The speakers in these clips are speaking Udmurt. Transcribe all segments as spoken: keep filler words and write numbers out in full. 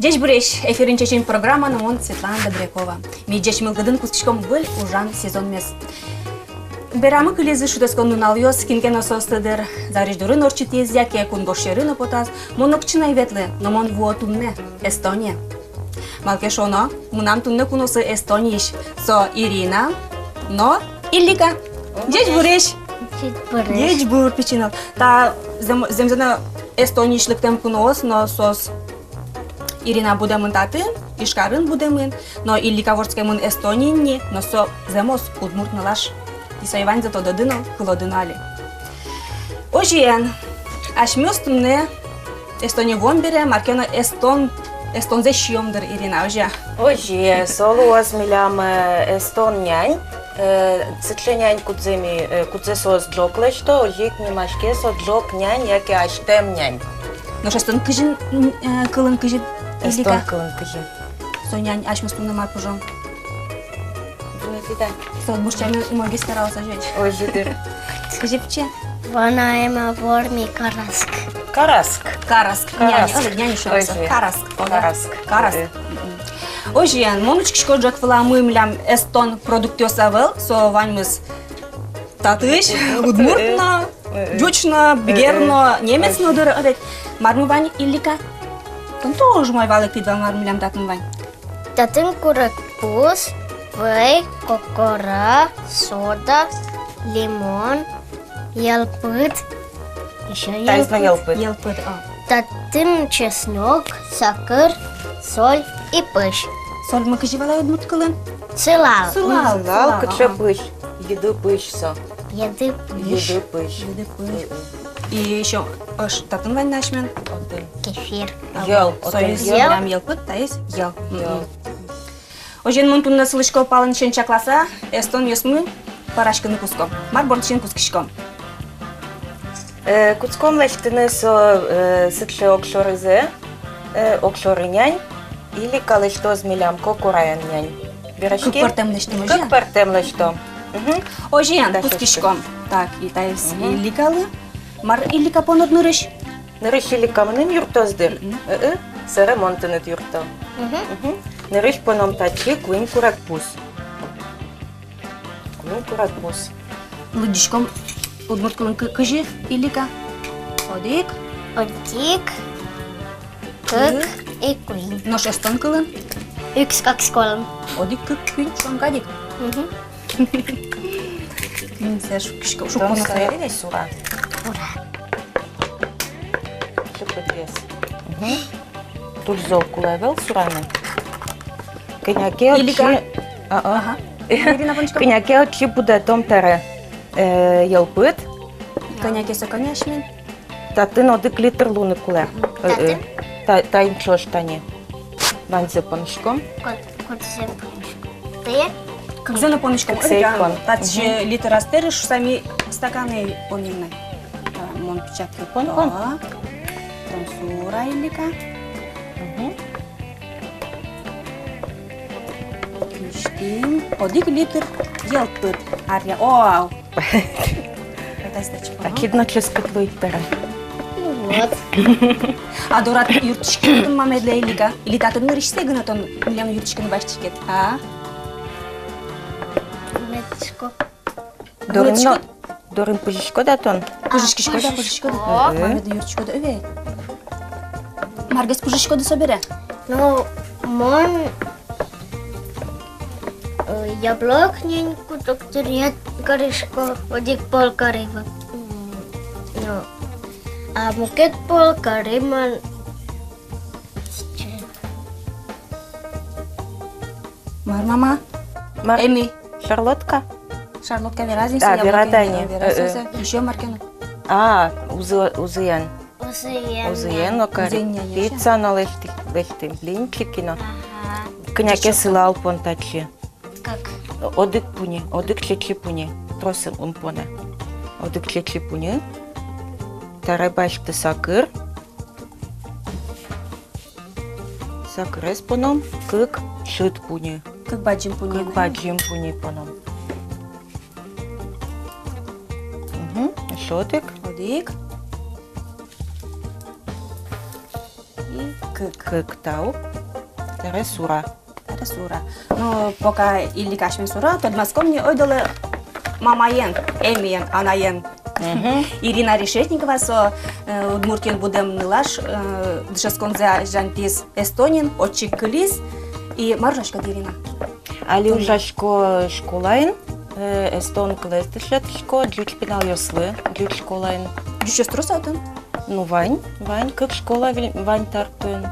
Ӟечбуресь! Эфирын «Ӵечин» программа, но мон Светлана Добрякова. Ми ӟеч мылкыдын кутскиськом выль ужан сезонмес. Берамы кылизы шутэтскон нуналъёс, кин ке но соосты, дыр, зарезь дурын ортчытӥз яке кунгож сьӧры но потаз. Мон нокытчы но ӧй ветлы, но мон вуо туннэ Эстоние. Малы ке шуоно, мынам туннэ куноосы Эстониысь. Со Ирина но Иллика. Ӟечбуресь! Ӟечбуресь! Ӟечбур, пичи ныл. Та зэм-, зэмзэ но Эстониысь лыктэм куноос, но соос Ирина будэмын татын, Ижкарын будэмын, но Иллика вордскемын Эстониын ни, но со зэмос удмурт нылаш. Тӥ сое ваньзэ тододы но, кылоды но али. Озьыен, асьмеос туннэ Эстония вуэм бере, мар ке но эстон, эстонзэ сиём, дыр, Ирина, озьы-а? Озьы, со луоз милям, э, эстон нянь. Э, сыӵе нянь, кудзэ ми, э, кудзэ соос ӝог лэсьто, озьы ик нимаське со ӝог нянь яке азьтэм нянь. Нош эстон кызьы, м, э, кылын кызьы, Иллика? Эстон кылын кызьы? Со нянь, асьмеос туннэ мар пыжом. Дунэтӥ да. Со удмурт сямен умойгес каралоз, озьы-а? Озьы, дыр. Кызьы пичи? Ванаема вормы караск. Караск. Караск. Караск. Нянь, ой, нянь шуом со. Озьы. Караск. Караск. Караск. Э. Мгм. Озьыен, мон учкисько, ӝӧк выламы милям эстон продуктъёс ӧвӧл, со ваньмыз татысь, удмурт но, э, э, ӟуч но, э, э, бигер но, немец но, э, дыр, ӧвӧл. Мар мед вань, Иллика? Тон туж умой валэктӥд вал, мар милям татын вань. Татын курегпуз, вӧй, кокора, сода, лимон, йӧлпыд. Ещё таиз но йӧлпыд. Йӧлпыд. Йӧлпыд, а. Татын чеснок, сакыр, соль и пызь. Сольмы кызьы вал удмурт кылын? Сылал. Сылал, сылал, сылал, кыӵе, ага. Пызь. Йыды пызь со. Йыды пызь. Йыды пызь. Йыды пызь. Мгм. И ещё ӧш татын вань на асьмелэн. Отын. Кефир. Йӧл. Со отын. Соиз йӧл. Прям йӧлпыд, таиз йӧл. Йӧл. Мгм. Озьыен, мон туннэ сылӥсько палэнысен чакласа, эстонъёсмы пӧраськыны кутско. Мар бордысен кутскиськом? Э, кутском лэсьтыны со, э, сыӵе огшорызэ, э, огшоры нянь, Иллика лэсьтоз милям кокораен нянь. Вераське? Кык пӧртэм лэсьтом, озьы-а? Кык пӧртэм лэсьтом. Мгм. Озьыен, кутскиськом. Так, и таиз Илликалы. Мар, Иллика, понод нырысь? Нырысь Иллика мыным юрттоз, дыр. Мгм. Э-э, сэре мон тыныд юртто. Мгм. Мгм. Нырысь поном татчы куинь курегпуз. Куинь курегпуз. Лыдӟиськом удмурт кылын кы-, кызьы, Иллика? Одӥг. Одӥг. Кык. Кык и куинь. Нош эстон кылын? Укс, кас, колм. Одӥг, кык, куинь, шонкадик. Мгм. Куиньсэ шуккисько, шукконо сое. Сура. Сура. Шуккытгес. Мгм. Туж зол кулэ ӧвӧл сураны. Кӧня ке отчы, Иллика. А-а. Ага. Ирина, понӥсько. Кӧня ке отчы будэтом табере, э, йӧлпыд. Кӧня ке со, конечно. Татын одӥг литр луыны кулэ. Мгм. Э-э. Татын? Та-, таин ӵош тани. Ваньзэ понӥськом. Кот-, котьзэ понӥськом. Тае? Кыкзэ но понӥськом. Кыкзэ ик пон. Татчы литр ас табере шуса ми стаканэн понӥм на. Мон пичак. Пон, пон. Тон сура, Иллика. Мгм. Киштӥм. Одӥг литр йӧлпыд. Аръя. О, ау. Таӵе но ческыт луиз табере. Ну вот. А дорад юрттӥськод-а тон мамедлы, Иллика? Или татын нырысьсэ гинэ тон милемлы юрттӥськыны басьтӥськод, а? Мед шко. Дорын но, дорын пыжиськод-а тон? Пыжиськиськод-а, пыжиськод-а? Мгм. Мамедлы юрттӥськод-а, ӧвӧл-а? Маргес пыжиськод-а собере? Ну, мон Э, яблок нянь куток тыръет карисько, одӥг пол кари вал. М, ну, а мукет пол кари мон. Мар, мама? Мар? Эми. Шарлотка? Шарлотка вераз ини. А, яблок верад ини, вераз ини. Э, э. Ещё мар ке но. А, узы-, узыен. Узыен. Узыен но кари. Узыен но, пицца но лэсьтӥ-, лэсьтӥм, блинчики но. Ага. Кӧня ке сылал пон татчы. Кык. Одӥг пуньы, одӥг ӵеӵы пуньы. Трос ум поно. Одӥг ӵеӵы пуньы. Табере басьты сакыр. Сакырез поном. Кык шыд пуньы. Кык бадӟым пуньы. Кык бадӟым пуньы поном. Мгм. Эшшо одӥг. Одӥг. И кык. Кык, тау. Табере сура. Табере сура. Ну, пока Иллика асьмелэн сура, тодматском ни ойдолэ мамаен, эмиен, анаен. Мгм. Ирина Решетникова со, э, Удмуртиын будэм нылаш, э, дышетсконзэ азинтӥз Эстониын, отчы ик кылиз. И мар ужаськод, Ирина? Али ужасько школаын, э, эстон кылэз дышетӥсько ӟуч пиналъёслы, ӟуч школаын. Ӟучъёс трос-а отын? Ну, вань, вань, кык школа вань, вань Тартуын.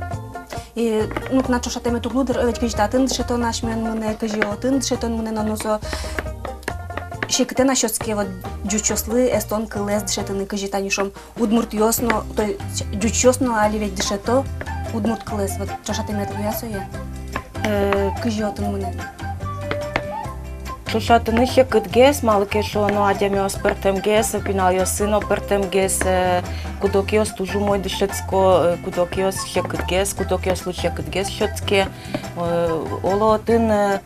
И, ну, тынад ӵошатэмед уг луы дыр, ведь кызьы татын дышетон асьмелэн мынэ, кызьы отын дышетон мынэ, но, ну, со секытэн-а сётске вот ӟучъёслы эстон кылэз дышетыны, кызьы тани, шуом, удмуртъёс но, то есть ӟучъёс но али ведь дышето удмурт кылэз, вот ӵошатэмед луэ-а сое? Э, кызьы отын мынэ? Ӵошатыны секытгес, малы ке шуоно адямиос пӧртэмгес, пиналъёсын но пӧртэмгес, э, куд-огъёс туж умой дышетско, э, куд-огъёс секытгес, куд-огъёслы секытгес сётске. Э, оло отын, э,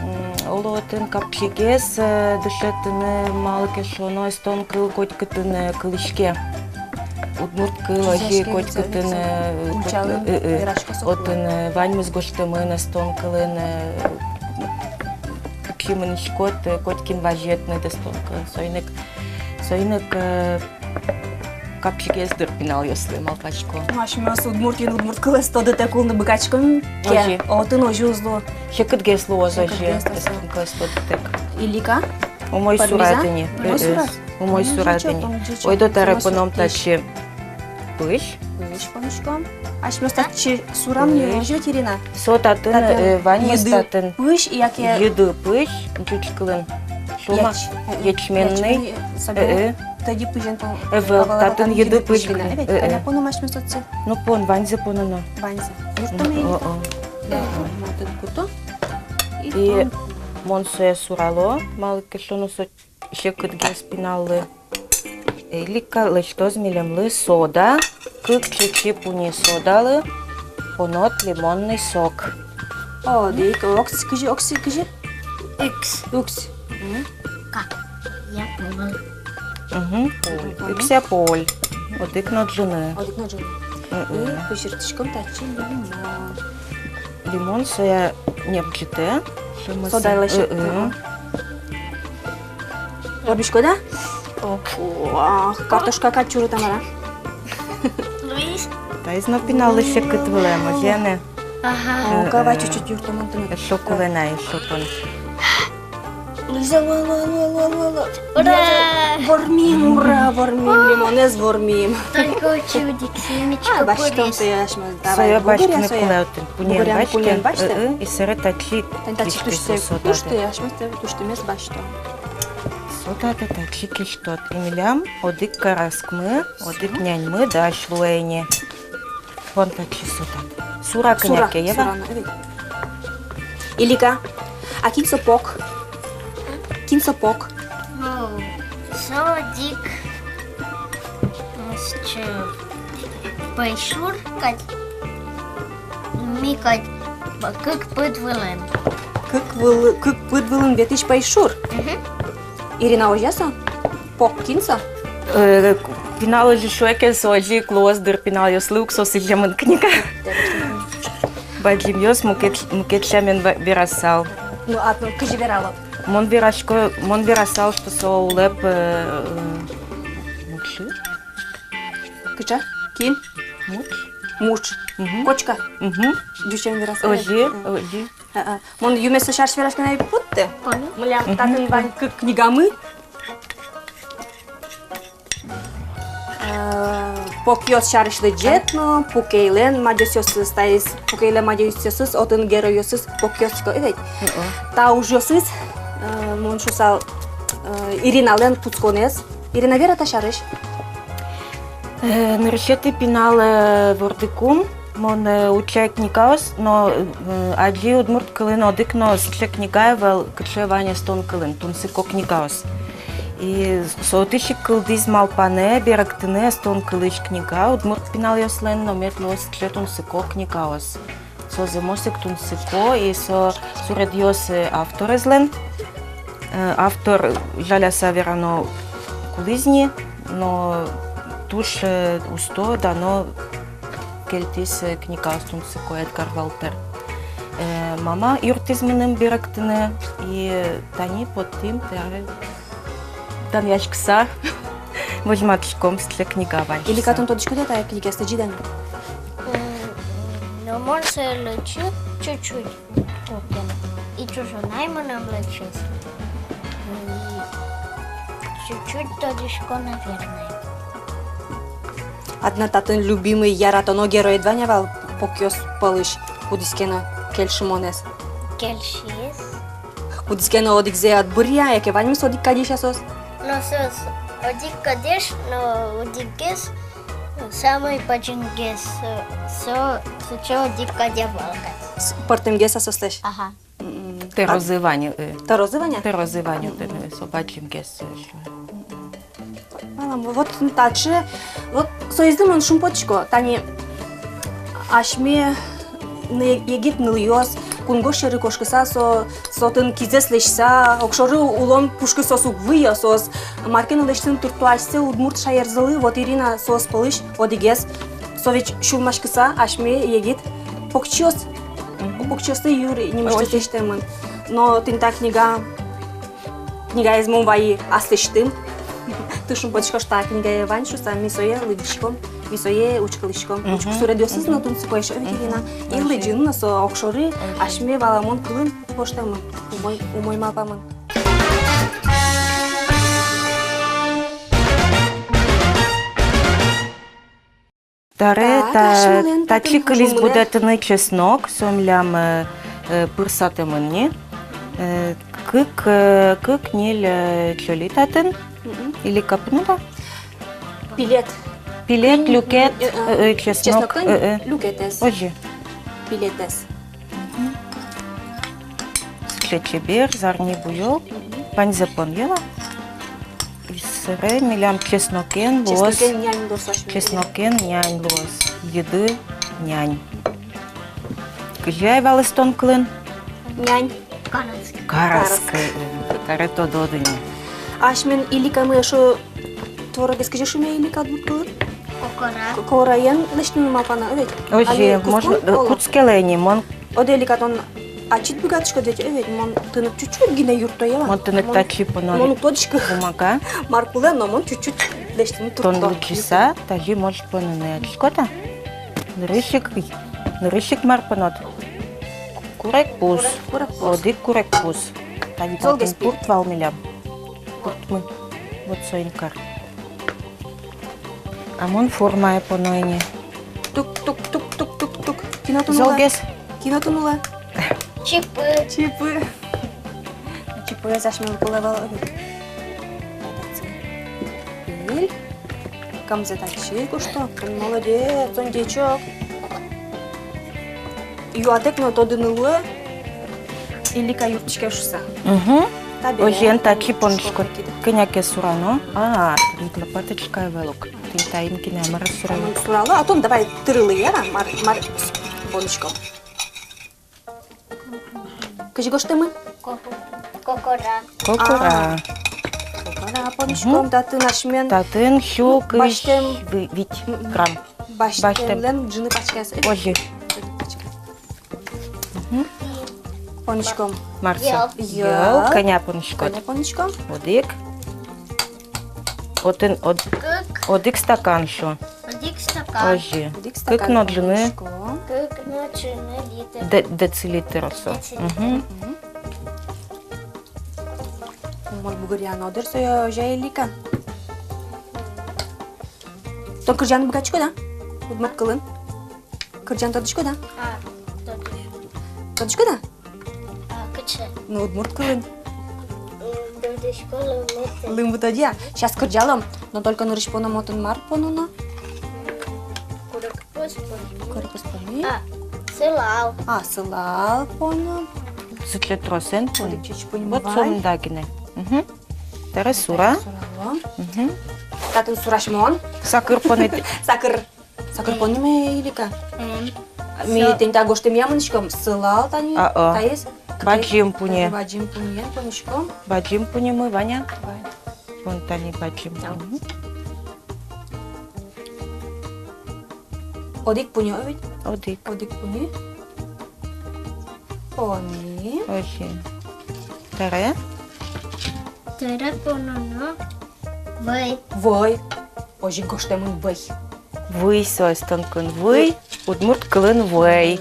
м, оло отын капчигес, э, дышетыны, малы ке шуоно эстон кыл котькытын, э, кылӥське. Удмурт кыл озьы котькытын, э, ульчаын, э, э, верасько со кылын. Отын, э, ваньмыз гожтэмын эстон кылын, э, кыӵе мынӥськод, э, котькин вазьы тыныд эстон кылын. Соин ик, соин ик, э, капчигес дыр пиналъёслы, малпасько. Ну, асьмеос Удмуртиын удмурт кылэз тодытэк улыны быгатӥськом ке, озьы. Отын озьы уз луы. Секытгес луоз озьы, секытгес луоз, эстон кылэз тодытэк. Иллика? Умой сура тӥни. Умой сура? Умой сура тӥни. Ойдо табере поном татчы пызь. Пызь понӥськом. Асьмеос татчы сурам ни, озьы, Ирина? Со татын, э, ваньмыз татын. Пызь яке йыды пызь, ӟуч кылын. Шуом-а? Яч-, э, э, ячменный. Ячменный, э, э. Тӧдьы пызен пон-, ӧвӧл, татын йыды пызь гинэ. Э, э. Кӧня поном асьмеос татчы? Ну, пон, ваньзэ пононо. Ваньзэ. Юрттом ини. О, о. Да, мон татын куто. И мон сое сурало, малы ке шуоно со секытгес пиналлы. Иллика лэсьтоз милемлы сода, кык чечы пуньы содалы понод лимонный сок. Одӥг, окс, кызьы, окс, кызьы? Укс. Укс. Мгм. Как? Я понял. Мгм, поль. Мгм. Уксэ поль. Одӥг но ӝыны. Одӥг но ӝыны. Мгм. И пыжыртӥськом татчы лимон. Лимон сое небӟытэ. Сода лэсьтэ. Мгм. Робиськод-а? Ок. Уа, картошка кадь чурыт-а, мар-а? Луиз. Таиз но пиналлы секыт вылэм, озьы-а? Ага. Э, э. Кава чуть-чуть юрттом ини. Эшшо кулэ на, эшшо пон. Луиз, луиз, луиз, луиз, луиз. Ура! Вормим, ура, вормим, лимонэз вормим. Только учи, удик, семечко. А, басьтом сое, асьмеос. Давай, сое басьтыны кулэ отын. Пуньыен басьтэ. Пуньыен басьтэ. Э, э, и собере татчы. Тани татчы киське тусьтэ, со содады. Тусьтэ, асьмеос татчы тусьтэмез басьтом. Содады татчы кисьтод. И милям одӥг караскмы, одӥг няньмы дась луэ ини. Вон татчы содад. Сура кӧня ке, Ева? Сура, сура, ну, ӧвӧл. Иллика, а кин со пок? Кин со пок? Ну, со одӥг, значит, пӧйшур кадь. Ми кадь, кык пыд вылын. Кык выл-, кык пыд вылын ветлӥсь пӧйшур? Мгм. Ирина, озьы-а со? Пок кин со? Э, пинал озьы шуэ ке, со озьы ик луоз дыр, пиналъёслы ук со сӥземын книга. Бадӟымъёс мукет, мукет сямен ва-, верасал. Ну, а, ну, кызьы верало? Мон верасько, мон верасал, что со улэп, э, э, муӵы. Кыӵе? Кин? Муӵ. Муӵ. Мгм. Кочка. Мгм. Ӟучен вераськод. Озьы, озьы. А, а. Мон юмес сярысь вераськыны ӧй поты. Милям татын вань кык книгамы. Э, покъёс сярысь лыдӟет но, Пукейлэн мадёсъёсыз, таиз Пукейлэн мадёсъёсыз, отын геройёсыз покъёс ке, э, ведь. О-о. Та ужъёсыз, э, мон шуысал, э, Ириналэн кутсконэз. Ирина, вера та сярысь. Э, нырысетӥ пинал, э, вордыку мон, э, утчай книгаос, но, э, адӟи, удмурт кылын одӥг но сыӵе книга ӧвӧл, кыӵе вань эстон кылын, тунсыко книгаос. И со отысь ик кылдӥз малпанэ берыктыны эстон кылысь книга удмурт пиналъёслэн, но мед луоз сыӵе тунсыко книгаос. Со зэмос ик тунсыко, и со суредъёс, э, авторезлэн. Э, автор, жаляса верано, кулӥз ни, но туж, э, усто, дано кельтӥз, э, книгаос тунсыко Эдгар Валтер. Э, мама юрттӥз мыным берыктыны, и тани поттӥм, тани данъяськыса возьматӥськом, сыӵе книга вань шуыса. Илика, тон тодӥськод-а та книгаяз, лыдӟид-а ни? М, но мон сое лыдӟи чуть-чуть. Окей. И чужанай мыным лыдӟиз. И чуть-чуть тодӥсько, наверное. Адно татын любимый, яратоно героед вань-а вал Покчиос пӧлысь, кудӥз ке но кельшымонэз? Кельшиз. Кудӥз ке но одӥгзэ ӧд быръя, яке ваньмыз одӥг кадесь-а соос? Но соос одӥг кадесь, но одӥгез, самой бадӟымгес, со, со сыӵе одӥг кадь ӧвӧл кадь. С-, пӧртэмгес-а соослэсь? Ага. М-м. Тӧрозы вань, э. Тӧрозы вань-а? Тӧрозы вань, э, со бадӟымгес, э. Мгм. Валамон, вот таӵе, вот соизлы мон шумпотӥсько, тани асьме егит нылъёс, кунгож сьӧры кошкыса, со, со тын кизэс лэсьтыса, огшоры улон пушкы соос уг выё, соос мар ке но лэсьтыны туртто асьсэ удмурт шаерзылы, вот Ирина соос пӧлысь одӥгез, со ведь сюлмаськыса асьме егит покчиос, мгм, покчиослы юри нимысьтыз лэсьтэмын. Но тӥни та книга Книгаез мон вайи аслэсьтым. Туж шумпотӥсько, что та книгае вань шуыса, ми сое лыдӟиськом, ми сое учкылӥськом. Мгм. Учкы, суредъёсыз но тунсыко ещё, Ирина. Мгм. И лыдӟыны но со огшоры, озьы, асьме валамон кылын гожтэмын. Умой, умой малпамын. Таре та-, та-, асьмелэн та-, татчы кылиз будэтыны чеснок, со милям, э, э, пырсатэмын ни. Э, кык, э, кык-ньыль, э, чоли татын. Мгм. Или капуста. Пилет. Пилет, люкет, э, э, э, чеснок, чеснокэн, э, э, люкетэз. Озьы. Пилетэз. Мгм. Сыӵе чебер, зарни буёк. Мгм. Ваньзэ понӥ-а? Собере милям чеснокен луоз. Чеснокен нянь луоз, асьме. Чеснокен нянь луоз. Йыды нянь. Кызьы ай валэктон кылын? Нянь. Караське. Караське. Караське. Таре тодод ини. Асьмелэн Иликамы эшшо творогез кызьы шуом, Илика, удмурт кылын? Кокора. Кокораен лэсьтыны малпано, ӧвӧл-а? Озьы, можно, кутскелэ ини, мон. Одӥг, Илика, тон ачид быгатӥськод ведь, ӧвӧл-а? Мон тыныд чуть-чуть гинэ юртто, ява. Мон тыныд татчы поно. Мон уг тодӥськы. Бумага. Мар кулэ, но мон чуть-чуть лэсьтыны туртто. Тон лыдӟыса, тазьы можешь поныны, адӟиськод-а? Нырысь ик, нырысь ик мар понод? Курегпуз. Курегпуз. Одӥг курегпуз. Тани золгес пи. Пурт вал милям. Пуртмы. Вот соин кар. А мон формае поно ини. Тук-тук-тук-тук-тук-тук. Кино тон улэ? Золгес. Кино тон улэ? Чипы. Чипы. Чипыез асьмелы кулэ вал, ӧвӧл-а? Пиль. Камзэ татчы кошто. Молодец, он дечок. Юатэк но тодыны луэ, Илика юрттӥське шуыса. Мгм. Табере. Озьыен, татчы понӥсько. Кӧня ке сурано. А, тӥни лопаточка ӧвӧл ук. Тӥни таин гинэ мар сурало. Сурало, а тон давай тырылы, яра, мар, мар понӥсько. Кызьы гожтэмын? Ко-, кокора. Кокора. А, кокора понӥськом, мгм, татын асьмелэн. Татын сю кызь, басьтэм, ви-, вить, мгм, грамм. Басьтэмлэн ӝыны пачкаез. Озьы. Мгм. Понӥськом. Мар со? Йӧл. Йӧл. Йӧл. Кӧня понӥськод? Кӧня понӥськом? Одӥг. Отын од-, кык. Одӥг стакан со. Одӥг стакан. Озьы. Одӥг стакан. Кык но ӝыны. Кык но ӝыны литр. Де-, децилитр со. Децилитр. Мгм. Мгм. Мон бугыръяно дыр сое, озьы-а, Илика? Тон кырӟаны быгатӥськод-а? Удмурт кылын. Кырӟаны тодӥськод-а? А, тодӥсько. Тодӥськод-а? А, кыӵе? Ну, удмурт кылын. М, тодӥсько, лымы тодӥ. Лымы тодӥ-а? Сейчас кырӟалом. Но только нырысь поном отын мар пононо? М, курегпуз поном. Курегпуз поном. А, сылал. А, сылал поном. Сыӵе тросэн поном. Курегпуз поном. Вот вань. Сомында гинэ. Мгм. Таре сура. Суралом. Мгм. Татын сурась мон. Сакыр понӥд. Сакыр. Сакыр понӥм-а, Илика? М. Ми тӥни та гожтэмъя мынӥськом, сылал тани, а, а, таиз. Бадӟым пуньы. Бадӟым пуньыен понӥськом. Бадӟым пуньымы вань-а? Вань. Вон тани бадӟым пуньы. Одӥг пуньы, о ведь? Одӥг. Одӥг пуньы. Пони. Озьы. Табере? Табере пононо вӧй. Вӧй. Озьы гожтэмын вӧй. Вӧй со эстон кылын вӧй, удмурт кылын вӧй.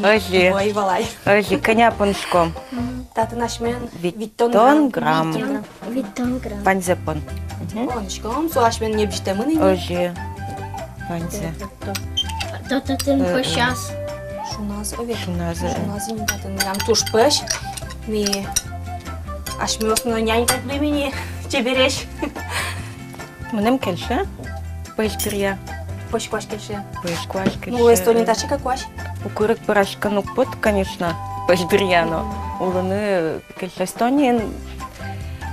Озьы. Вӧй вал ай. Озьы, кӧня понӥськом? Мгм. Татын асьмен витьтон грамм. Витьтон грамм. Витьтон грамм. Ваньзэ пон. Мгм. Понӥськом, со асьмен небӟытэмын ини. Озьы. Ваньзэ. То, то, татын, э, пӧсь, э, шуназ, о ведь. Шуназ, э. Шуназ ини татын, милям туж пӧсь. Ми асьмеос но нянь кадь луим ини, чебересь. Мыным кельше пӧсь дыръя. Пӧсь куазь кельше. Пӧсь куазь кельше. Ну, Эстонын татчы ик куазь. Укыр ик пӧраськыны уг поты, конечно, пӧсь дыръя но. Мгм. Улыны кельше Эстониын.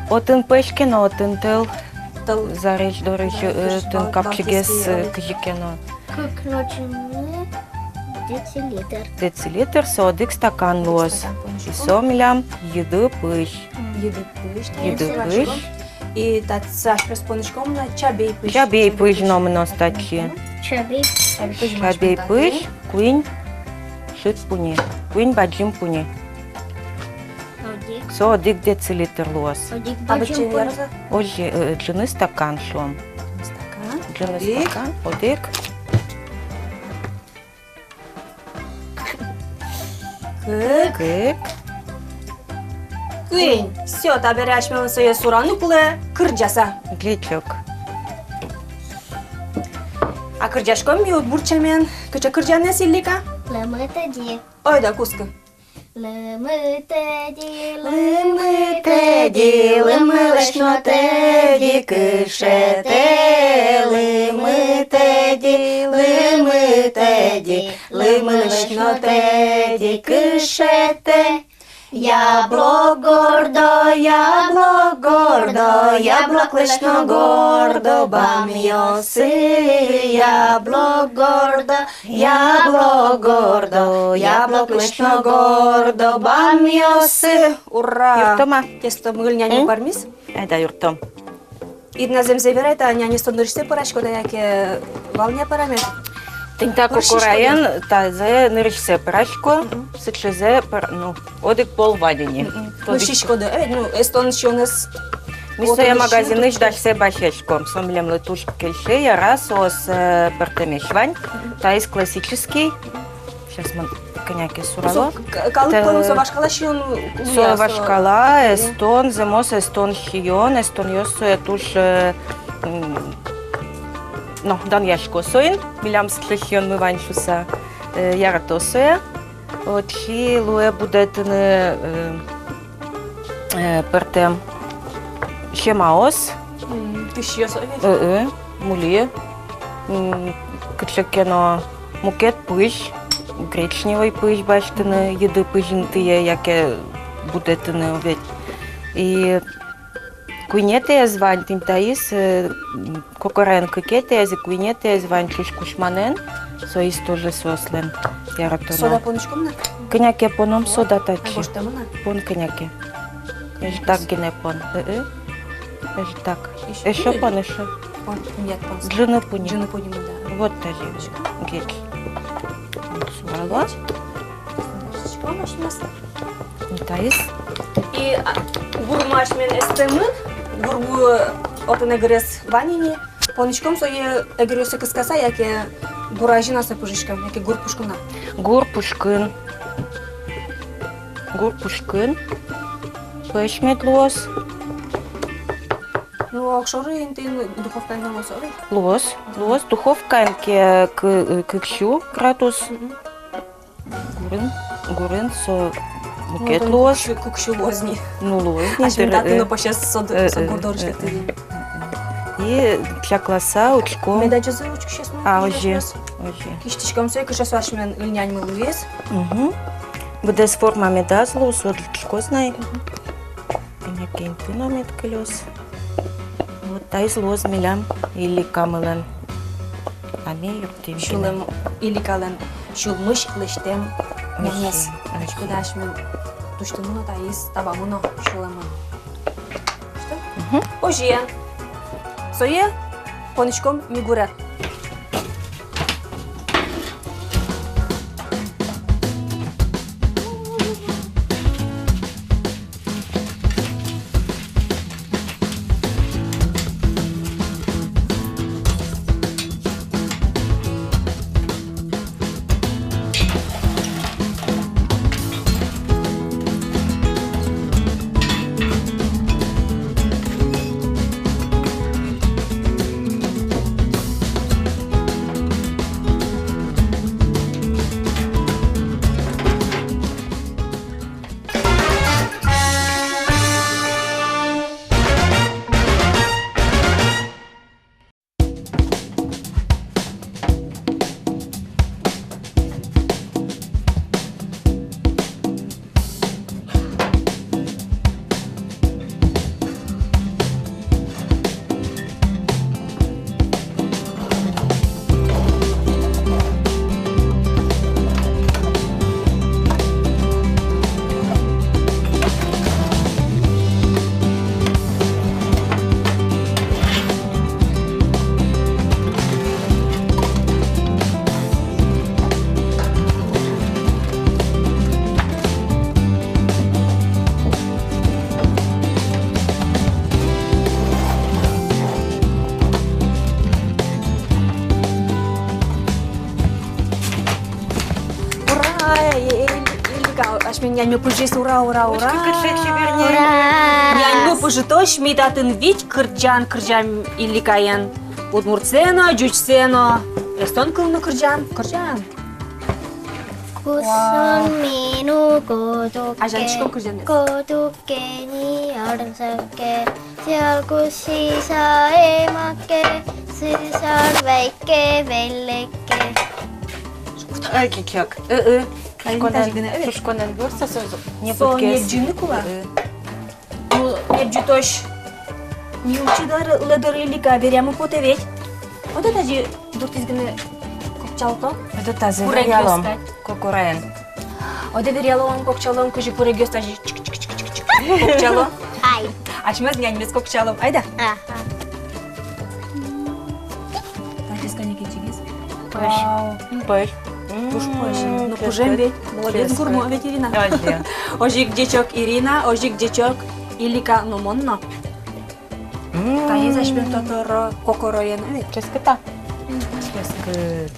Отын пӧсь ке но, отын тӧл. Тӧл. Зарезь дорозь, э, отын капчигес, э, кызьы ке но. Кык ноль ноль децилитр. Децилитр, со одӥг стакан луоз. Одӥг стакан луоз. И со милям йыды пызь. Йыды пызь. Йыды пызь. И татчы асьмеос понӥськом на чабей пызь. Чабей пызь но мыноз татчы. Чабей. Чабей пызь, чабей пызь, куинь шыд пуньы, куинь бадӟым пуньы. Одӥг. Со одӥг децилитр луоз. Одӥг. А бадӟым пуньы. Озьы, э, ӝыны стакан шуом. Стакан. Ӝыны стакан. Одӥг. Кык. Кык. Куинь. Всё, табере асьмелы сое сураны кулэ кырӟаса. Ӟеч ук. А кырӟаськом ми удмурт сямен. Кыӵе кырӟанэз, Иллика? Лымы тӧдьы. Ойдо, кутскы. Лымы тӧдьы, лымы тӧдьы, лымылэсь но тӧдьы кышетэ. Лымы тӧдьы, лымы тӧдьы, лымылэсь но тӧдьы кышетэ. Яблок гордо, яблок гордо, яблоклэсь но гордо бамъёсы. Яблок гордо, яблок гордо, яблоклэсь но гордо бамъёсы. Ура! Юрттом-а? Тесто мыгыль нянь пӧрмиз. Айда, юрттом. Ирина, зэмзэ верай, та нянь эстон нырысьсэ пӧраськод-а, яке вал ни пӧрамед? Тӥни та кокораен тазэ нырысьсэ пӧрасько, мгм, сыӵезэ пӧр-, ну, одӥг пол вань ини. Мгм. Тодӥськод-а, э, ну, эстон сиёнэз. Ми сое магазинысь дасьсэ басьяськом, со милемлы туж кельше, яра, соос, э, пӧртэмесь вань, мгм, таиз классический. Сейчас мон кӧня ке сурало. Со к-, калык понна со вашкала сиён луэ. Со вашкала, э, эстон, зэмос эстон сиён, эстонъёс сое туж, э, м, но, данъясько соин, милям сыӵе сиёнмы вань шуыса, э, ярато сое. Отчы луэ будэтыны, э, э, пӧртэм сьӧмаос. М, тысьёс, о ведь? Э, э, мули. М, кыӵе ке но мукет пызь, гречневой пызь басьтыны, мгм, йыды пызь интые яке будэтыны, о ведь. И куинетӥез вань тӥни таиз, э, м, кокораен кыкетӥез и куинетӥез вань ӵуж кушманэн, соиз тоже соослэн яратоно. Сода понӥськом на? Кӧня ке поном сода татчы. А гожтэмын-а? Пон кӧня ке. Озьы так гинэ пон. Э-э. Озьы так. Эшшо пон, эшшо. Пон, нет, пон. Ӝыны пуньы. Ӝыны пуньы, да. Вот тазьы. Геч. Сурало. Ӟеч. Ӟеч. Таиз. И, а, гурмы асьмен эстэмын, гурмы отын эгырез вань ини. Понӥськом сое эгыръёссэ кыскаса, яке гур азьын-а сое пыжиськом, яке гур пушкын-а? Гур пушкын. Гур пушкын. Пӧсь мед луоз. Ну, огшоры интыын духовкаын луоз, о ведь? Луоз, луоз. Духовкаын ке кы-, кык сю градус. Мгм. Гурын, гурын со мукет луоз. Ну, кык сю, кык сю луоз ни. Ну, луоз ни. Асьмен татын но пӧсез со д-, э, со гур дорысь лыктэ. И чакласа учком. Медаз озьы учкысез но. А, озьы, озьы. Кисьтӥськом сое, кыӵе со асьмен ыльняньмы луиз. Мгм. Быдэс форма медаз лу, со лыктӥськоз на ай. Мгм. Кӧня ке инты но мед кылёз. Вот таиз луоз милям Илликамылэн. А ми юрттӥм. Сюлэм, Илликалэн сюлмысь лэсьтэм нянез. Озьы, озьы. Кудӥз асьмелэн тусьтымы но таиз, табамы но сюлэмын. Мгм. Озьыен. Сое понӥськом ми гуре. Ай, э, э, Иллика, асьме няньмы пыжиз, ура, ура, ура. Учкы, кыӵе чебер нянь. Ура! Няньмы пыжытозь ми татын вить кырӟан кырӟам Илликаен. Удмуртсэ но, ӟучсэ но. Эстон кылын но кырӟам, кырӟам. Кусон ми но котыке. Азьланьтӥськом кырӟанэз. Котыке ни арзаке, сӥяль куспын сяймаке, сӥзар вейке велеке. Ай, кекяк. Э, э. Кайын тазьы гинэ, э. Шуиськонэн ворса со, не со пыткес. Небӟыны кулэ. Э, э. Ну, небӟытозь. Ми учкиськом дыр, лэдыр Иллика, верамы потэ ведь. Одӥг тазьы дуртӥз гинэ кокчалто. Одӥг тазьы вералом. Курегъёс кадь. Кокораен. Одӥг вералом, кокчалом, кызьы курегъёс тазьы чик-чик-чик-чик-чик кокчало. Ай. Асьмеос няньмес кокчалом. Айда. Ага. Пӧсь. Вау. Пӧсь. Туж пӧсь. М, ну, кужем ведь. Молодец, гурмо ведь, Ирина. Озьы. Озьы ик ӟечок Ирина, озьы ик ӟечок Иллика но мон но. М. Таиз асьмелэн тотыро кокороен ведь. Ческыт-а? Ческыт.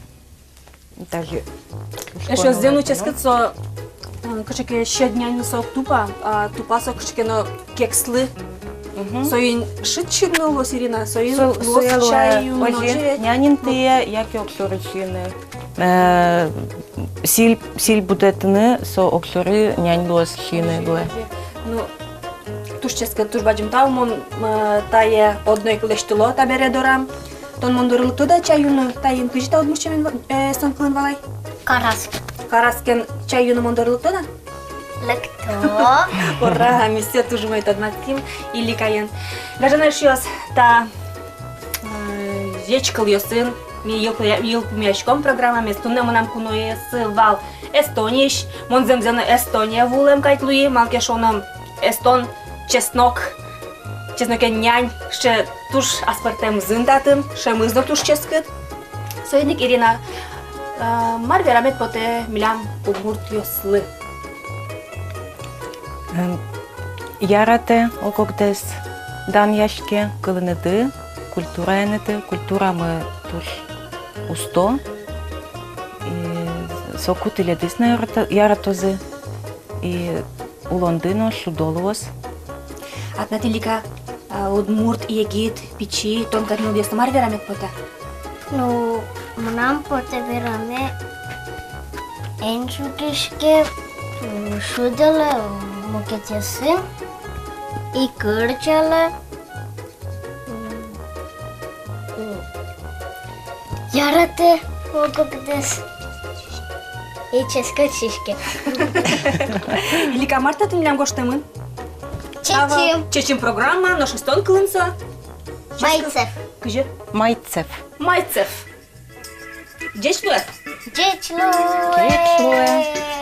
Даже эшъёсыз но ческыт, со, э, кыӵе ке сьӧд нянь но со уг тупа, а тупа со кыӵе ке но кекслы. Мгм. Соин шыд сиыны луоз, Ирина, соин со-, луоз сое чай луэ, юыны, озьы, озьы ведь. Нянь интые яке огшоры сиыны. Э, сӥль, сӥль будэтыны со огшоры нянь луоз, сиыны луэ. Ну, туж ческыт, туж бадӟым тау, мон, э, тае одно ик лэсьтыло табере дорам. Тон мон доры лыктод-а чай юыны? Таин кызьы та удмурт сямен, э, эстон кылын вал ай? Караскен. Караскен чай юыны мон доры лыктод-а? Лыкто. Ура, ми сое туж умой тодматским Илликаен. Гажано эшъёс, та, э, ӟеч кылъёсын ми йылпумъя-, йылпумъяськом программамес. Туннэ мынам куноез вал Эстониысь, мон зэмзэ но Эстония вуылэм кадь луи, малы ке шуоно эстон чеснок, чеснокен нянь, сыӵе туж аспӧртэм зын татын, сямыз но туж ческыт. Соин ик, Ирина, э, мар верамед потэ милям удмуртъёслы? Эм, яратэ ог-огдэс, данъяське кылыныды, культураеныды, культурамы туж усто. И соку тӥледыз но ярато-, яратозы. И улонды но шудо луоз. А тынад, Иллика, а, удмурт егит, пичи, тон кадь нылъёслы мар верамед потэ? Ну, мынам потэ вераме: эн шуккиське, м, шудэлэ мукетъёсын, и кырӟалэ, м, м, яратэ ог-огдэс, и ческыт сиське. Иллика, мар татын милям гожтэмын? Чечым. Чечым программа, нош эстон кылын со? Майцев. Кызьы? Майцев. Майцев. Ӟеч луэ. Ӟеч луэ. Ӟеч луэ.